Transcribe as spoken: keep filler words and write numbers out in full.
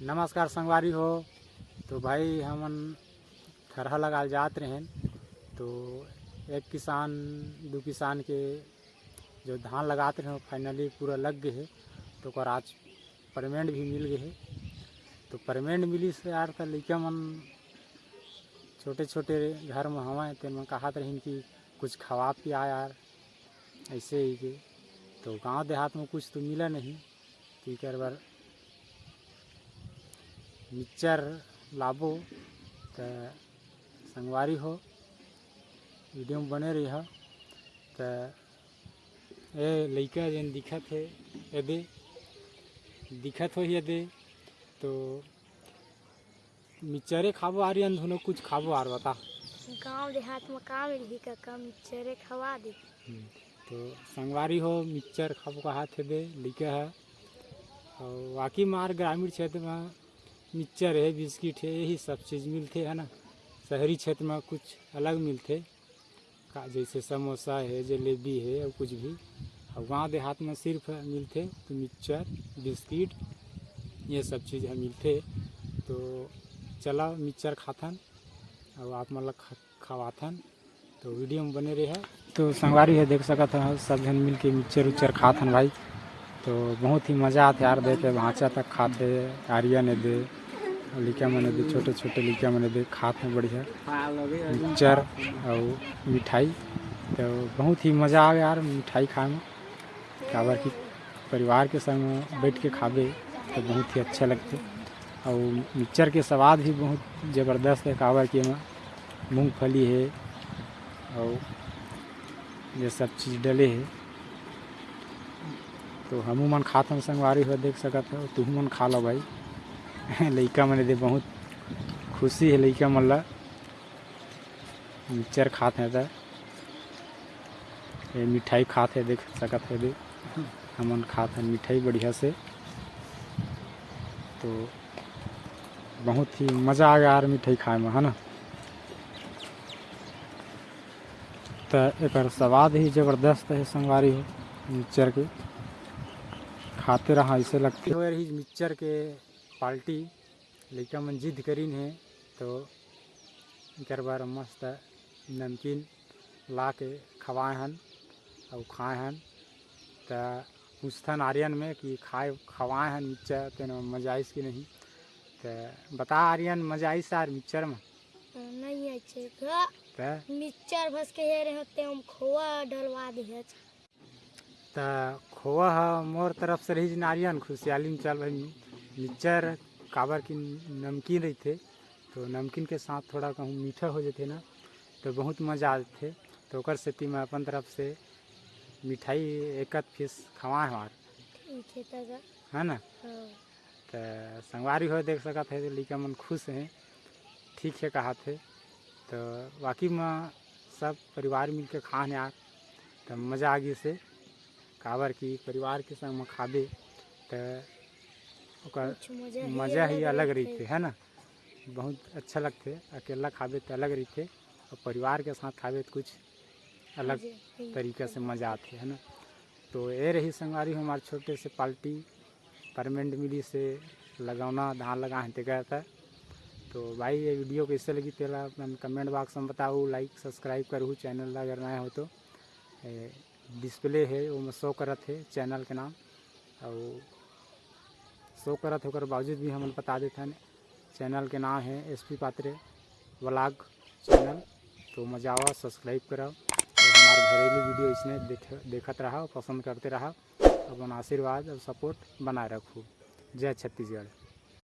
नमस्कार संगवारी हो। तो भाई, हमन थरहा लगाल जात रहेन, तो एक किसान, दू किसान के जो धान लगात रहेन, वो finally पूरा लग गे हे। तो ओकर आज payment भी मिल गे हे। तो payment मिलिस यार, त लइका मन छोटे छोटे घर में हवय, तेन मन कहत रहिन कि कुछ खवा पिया यार, ऐसे ही के। तो गांव देहात में कुछ तो मिला नहीं, तो एकर बर मिक्सचर लाबो। त संगवारी हो, video में बने रहिहा। त ए लइका जेन दिखत हे, एदे दिखत होही एदे, तो मिक्सचरे खाबो आर्यन, धुनो कुछ खाबो आर बता। गांव देहात में का मिलही कका, मिक्सचरे खवा दे। हम्म, तो संगवारी हो, मिक्सचर खाबो कहात हे दे लइका ह। अउ वाकई मार ग्रामीण क्षेत्र में मिक्सचर हे, बिस्किट हे, यही सब चीज मिलथे, है ना। शहरी क्षेत्र में कुछ अलग मिलथे, का जैसे समोसा हे, जलेबी हे, अउ कुछ भी। अउ गांव देहात में सिर्फ मिलथे तो मिक्सचर, बिस्किट, ये सब चीज ह मिलथे। तो चला मिक्सचर खाथन अउ आप मन ला ख-, खवाथन। तो video में बने रहिहा। तो संगवारी हो, देख सकत हो, सब झन मिल के मिक्सचर उक्सचर खाथन भाई। तो बहुत ही मजा आथे यार, देखे भांचा तक खाथे, आर्यन एदे, लइका मन एदे, छोटे छोटे लइका मन एदे खात हे बढ़िया मिक्सचर अउ मिठाई। तो बहुत ही मजा आवे यार मिठाई खाए में, काबर कि परिवार के संग बैठ के खाबे तो बहुत ही अच्छा लगथे। अउ मिक्सचर के स्वाद भी बहुत जबरदस्त हे, काबर कि एमा मूंगफली हे अउ ये सब चीज डले हे। तो हमू मन खात हन संगवारी हो, देख सकत हो, तुहू मन खा लो भाई। लइका मन एदे बहुत खुशी हे लइका मन ला, मिक्सचर खात हे त ये मिठाई खात हे, देख सकत हे दे, हमन खात हन मिठाई बढ़िया से। तो बहुत ही मजा आ गया यार मिठाई खाए में, है ना। त एकर स्वाद ही जबरदस्त हे संगवारी हो, मिक्सचर के खाते रहा ऐसे लगथे। हो रही मिक्सचर के पार्टी, लइका मन जिद करिन हे तो एकर बर मस्त नमकीन ला के खवाए हन अउ खाए हन। त पूछथन आर्यन में कि खाए, खवाए हन मिक्सचर, तेन मजा आइस कि नहीं। त बता आर्यन, मजा आइस यार मिक्सचर में? नहीं अच्छे गा। त? मिक्सचर भस के हे रहे होते, हम खोआ डलवा दे हच। त खोआ ह मोर तरफ से रही नारियन खुशहाली में चल भाई। मिक्सचर काबर कि नमकीन रहिथे, तो नमकीन के साथ थोड़ा कहूँ मीठा हो जथे ना, तो बहुत मजा आथे। तो ओकर सेती मैं अपन तरफ से मिठाई एकत पीस खवाए हमार। ठीक है तगा। है ना? हाँ। त संगवारी हो देख सकत हे, लइका मन खुश हे, ठीक हे कहत हे। त वाकई म सब परिवार मिलके खान यार, त मजा आ गिस हे। काबर कि परिवार के संग म खाबे त ओकर कुछ मजा ही मजा ही अलग अलग रहिथे। रहिथे, है ना? बहुत अच्छा लगथे। अकेला खाबे त अलग रहिथे अउ परिवार के साथ खाबे त कुछ अलग मजे ही तरीका से अलग। मजा आथे, है ना? तो ये रही संगवारी हो हमार छोटे से पार्टी, परमेंट मिली से लगौना धान लगा हे तेकर त। तो भाई ये वीडियो कैसे लगी तेला अपन कमेंट बॉक्स में बताओ, लाइक सब्सक्राइब करहू चैनल ला अगर नया हो तो। ए, डिस्प्ले हे ओमे शो करत हे चैनल के नाम, अउ शो करत हे ओकर बावजूद भी हमन बता देथन चैनल के नाम हे एसपी पात्रे व्लॉग चैनल। तो मजा आवा, सब्सक्राइब करव अउ हमार घरेलू वीडियो इसने देख, देखत रहा, पसंद करते रहा। अपन आशीर्वाद अउ सपोर्ट बनाए रखू। जय छत्तीसगढ़।